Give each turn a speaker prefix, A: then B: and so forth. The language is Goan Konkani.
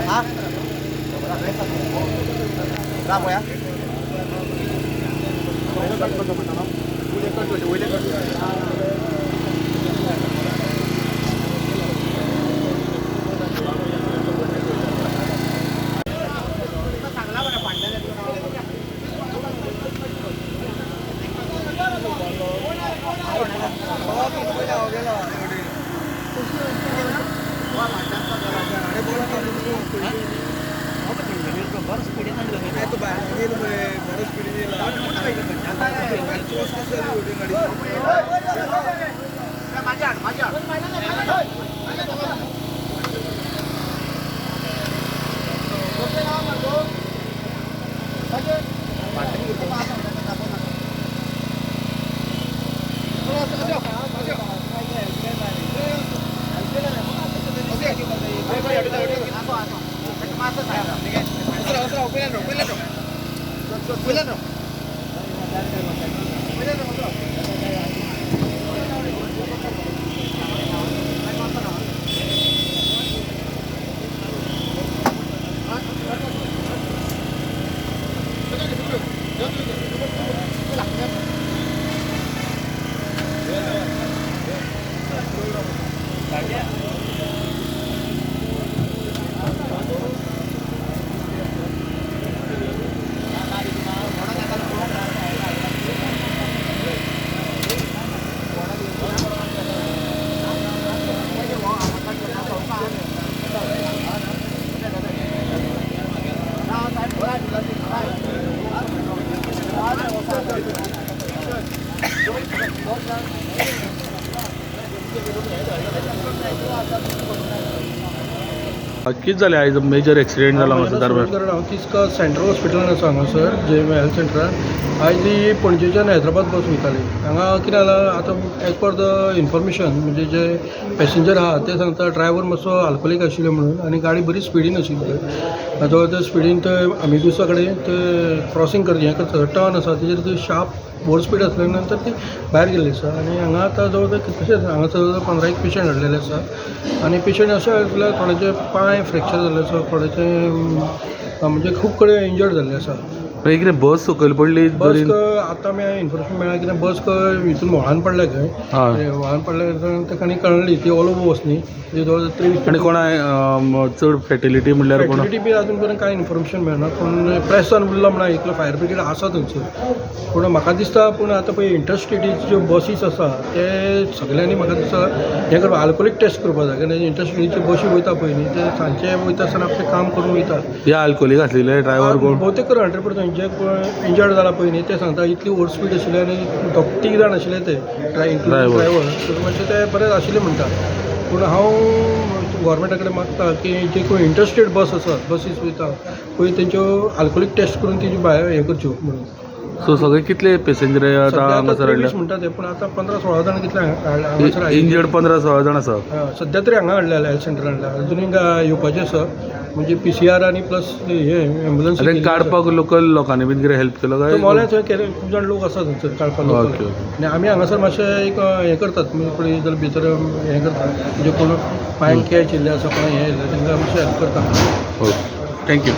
A: हा राव
B: कितें जालें आयज मेजर एक्सिडेंट जाला हांगासर दरबार?
C: हांव तिस्का सेंट्रल हॉस्पिटलान आसा हांगासर जे एम हेल्थ सेंटरान. आयज ही पणजेच्यान हैदराबाद बस वयताली. हांगा कितें जालां आतां एज पर the information म्हणजे जे पॅसेंजर आहा ते सांगता ड्रायवर मातसो आल्कोलीक आशिल्लो म्हणून आनी गाडी बरी स्पिडीन आशिल्ली. जवळ ते स्पिडीन ते आमिगुसा कडेन ते क्रॉसींग कर हें करता टर्न आसा तेजेर ते शार्प ओवर स्पीड आसल्या नंतर ती भायर गेल्ली आसा. आनी हांगा आतां जवळ जवळ कितलेशेच हांगा जवळ जवळ 15 एक पेशंट हाडलेले आसा. आनी पेशंट अशें आसल्यार थोड्याचे पांय फ्रॅक्चर जाल्ले आसा, थोड्याचे म्हणजे खूब कडेन इंजर्ड जाल्ले आसा.
B: मागीर कितें बस सकयल पडली?
C: बस आतां आमी इन्फॉर्मेशन मेळ्ळां कितें बस हितून व्हाळान पडल्या खंय, व्हाळान पडल्या ताका कळ्ळी ती ओलो बस न्ही ती जवळ 23.
B: आनी कोणा चड फेटेलिटी म्हणल्यार कोण?
C: फेटेलिटी बी अजून पर्यंत कांय इन्फॉर्मेशन मेळना, पूण प्रेसान उरला म्हणून आयकलां. फायर ब्रिगेड आसा थंयसर, पूण म्हाका दिसता पूण आतां पळय इंटरस्टेटीच्यो ज्यो बसीस आसा ते सगल्यांनी म्हाका दिसता हें करपा आल्कोलीक टेस्ट करपा जाय. कारण इंटरस्टेटीच्यो बसी वयता पळय न्ही ते सांजचे वयता आसतना आपलें काम करून वयता.
B: हे आल्कोलीक आसलेले ड्रायवर कोण?
C: भोवतेक करून 100% जे कोण इंजर्ड जाला पळय न्ही ते सांगता इतली ओवर स्पीड आशिल्ली आनी दोग तीग जाण आशिल्ले ते इन्क्लूडींग ड्रायवर मातशे ते बरे आशिल्ले म्हणटा. पूण हांव गोवोरमेंटा कडेन मागता की जे कोण इंटरस्टेट बस आसा बसीस वयता पळय तेंच्यो आल्कोलीक टेस्ट करून तेजी भायर हें करच्यो म्हणून.
B: सो सगळे कितले पेसेंजर आतां हांगासर हाडल्या?
C: म्हणटा ते, पूण आतां 15-16 जाण कितले हांगासर
B: इंजर्ड 15-16 जाण आसा
C: सद्या तरी हांगा हाडलेले हेल्थ सेंटरान हाडल्या. अजुनूय येवपाचें आसा म्हणजे PCR आनी प्लस हे एम्बुलन्स
B: काडपाक लोकल लोकांनी बीन कितें हेल्प केलो काय?
C: मोल्यां थंय केले खूब जाण लोक आसा थंयसर काडपाक लोकल. आनी आमी हांगासर मातशें एक हें करतात म्हणजे पळय जाल्यार भितर हें करतात म्हणजे कोण पांयांक कॅच येयल्ले आसा, कोणाक हें येयल्लें तांकां मातशें हेल्प करता.
B: Okay, thank you.